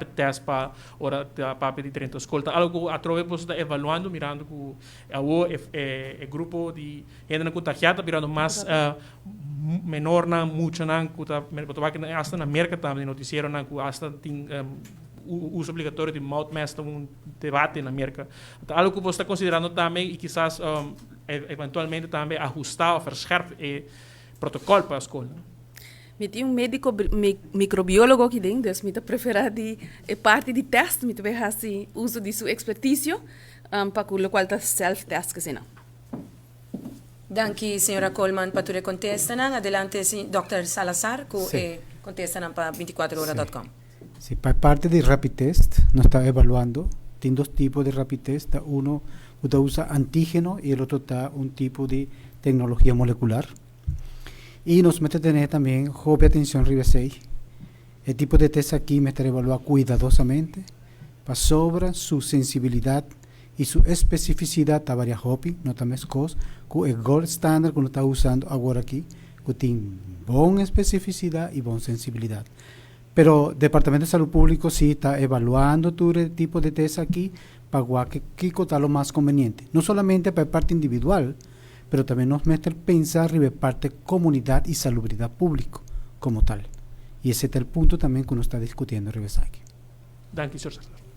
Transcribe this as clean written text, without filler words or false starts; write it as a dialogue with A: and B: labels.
A: Rapid test pa ora ta papia di drenta skol. Ta algo ku atrobe boso ta evaluando mirando ku awo e grupo di hendenan kontagiá ta birando mas menornan, muchanan ku ta bo ta wak asta na Merka tambe den notisieronan ku asta tin uso obligatorio di mouth mask ta un debate na Merka. Ta algo ku boso ta konsiderando tambe i kisas eventualmente tambe ahustá òf verschèrp e protokòl pa skolnan?
B: Mi tin un médiko mikrobiólogo aki den, dus mi ta preferá di e parti di tèst, mi ta bai hasi uso di su ekspertisio pa ku lokual ta sèlf tèst kesinan.
C: Danki señora Koolman pa tur e kontestanan. Adelante dòkter Salazar ku e kontestanan pa 24ora dòt kòm.
D: Si, pa e parti di rapid test nos ta evaluando. Tin dos tipo di rapid test, ta uno ku ta usa antigeno i el otro ta un tipo di tecnologia molecular. I nos mester tene tambe hopi atencion riba esey. E tipo di test aki mester evalua cuidadosamente pasobra su sensibilidad i su especificidad ta varia hopi, no ta mescos cu e gold standard cu nos ta usando awor aki cu tin bon especificidad i bon sensibilidad. Pero Departamento di Salud Público sí ta evaluando tur e tipo di test aki pa wak kiko ta lo mas conveniente. No solamente pa e parti individual, pero tambe nos mester pensa riba e parti comunidad y salubridad público como tal. Y ese ta el punto tambe cu nos ta discutiendo riba esaki.
A: Danki, señor Salazar.